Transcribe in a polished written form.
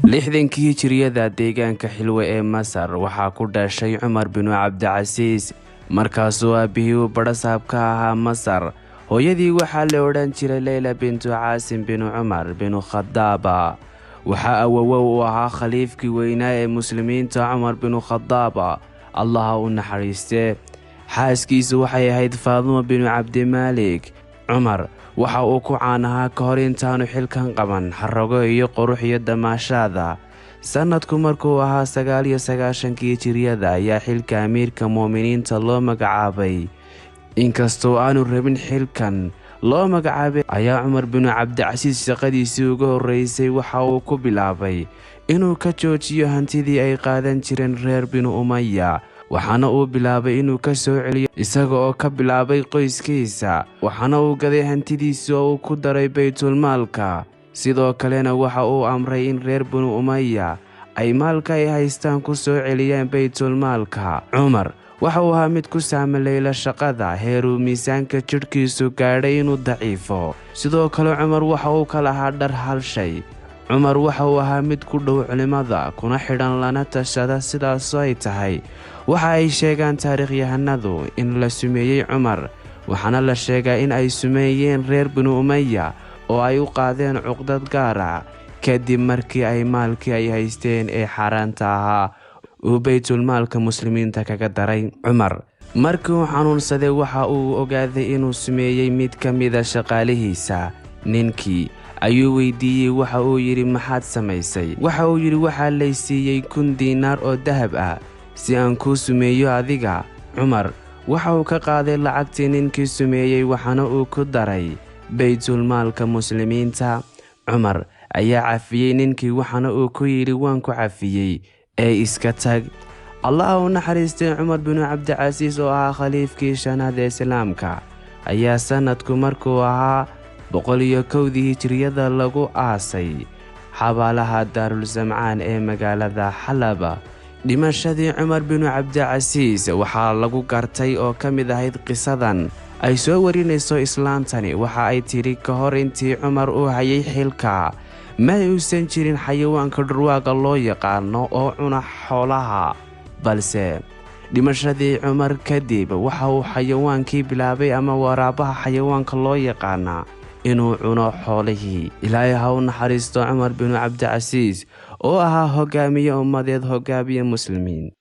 60-kii Hijiriyada, deegaanka Xilwe ee Masar waxaa ku dhashay Cumar binu Cabdicasiis, markaasuu aabbihii uu badhasaab ka ahaa Masar. Hooyadii waxaa la odhan jiray Leyla bintu Caasim binu Cumar binu Khadaaba. Waxaa awowow u ahaa khaliifkii weynaa ee Muslimiinta, Cumar binu Khadaaba, Allaha u naxariistee. Xaaskiisu waxay ahayd Faaduma binu Cabdimaalik. Cumar waxa uu ku caan ahaa ka hor intaanu xilkan qaban xarago iyo qurux iyo damaashaada. Sannadku markuu ahaa 99-kii Hijiriyada ayaa xilka amiirka mu'miniinta loo magacaabay. Inkastoo aanu rabin xilkan loo magacaabay, ayaa Cumar binu Cabdicasiis shaqadiisii ugu horreysay waxa uu ku bilaabay inuu ka joojiyo hantidii ay qaadan jireen reer Binu Umaya, waxaana uu bilaabay inuu ka soo celiyo isaga oo ka bilaabay qoyskiisa. Waxaana uu gaday hantidiisi oo uu ku daray baytulmaalka. Sidoo kalena waxa uu amray in reer Binu Umaya ay maalka ay haystaan ku soo celiyaan baytulmaalka. Cumar waxa uu ahaa mid ku saamalayla shaqada, heeruu miisaanka jidhkiisu gaadhay inuu daciifo. Sidoo kale Cumar waxa uu ka lahaa dhar hal shay. Cumar waxa uu ahaa mid ku dhow culimmada, kuna xidhan lana tashada. Sidaasoo ay tahay, waxa ay sheegaan taariikhyahanadu in la sumeeyey Cumar, waxaana la sheegaa in ay sumeeyeen reer Binu Umaya oo ay u qaadeen cuqdad gaar ah kadib markii ay maalkii ay haysteen ee xaaraanta ahaa uu baytulmaalka Muslimiinta kaga daray. Cumar markii uu xanuunsaday, waxa uu ogaaday inuu sumeeyey mid ka mida shaqaalihiisa. Ninkii ayuu weydiiyey. Waxa uu yidhi: "Maxaad samaysay?" Waxa uu yidhi: "Waxaa lay siiyey 1000 diinaar oo dahab ah si aan kuu sumeeyo adiga." Cumar waxa uu ka qaaday lacagtii ninkii sumeeyey, waxaana uu ku daray baytulmaalka Muslimiinta. Cumar ayaa cafiyey ninkii, waxaana uu ku yidhi: "Waan ku cafiyey ee iska tag." Allah u naxariistay, Cumar binu Cabdicasiis oo ahaa khaliifkii shanaad ee Islaamka ayaa sannadku markuu ahaa 101-dii Hijiriyada lagu aasay xabaalaha Daarulsamcaan ee magaalada Xalaba. Dhimashadii Cumar binu Cabdicasiis waxaa lagu gartay oo ka mid ahayd qisadan ay soo warinayso islaantani. Waxa ay tidhi: "Ka hor intii Cumar uu hayay xilka, ma uusan jirin xayawaanka dhurwaaga loo yaqaano oo cuna xoolaha, balse dhimashadii Cumar kadib waxa uu xayawaankii bilaabay, ama waraabaha xayawaanka loo yaqaanaa, inuu cuno xoolihii." Ilaahay ha u naxariisto Cumar binu Cabdicasiis oo ahaa hogaamiye ummadeed, hogaamiye Muslimiin.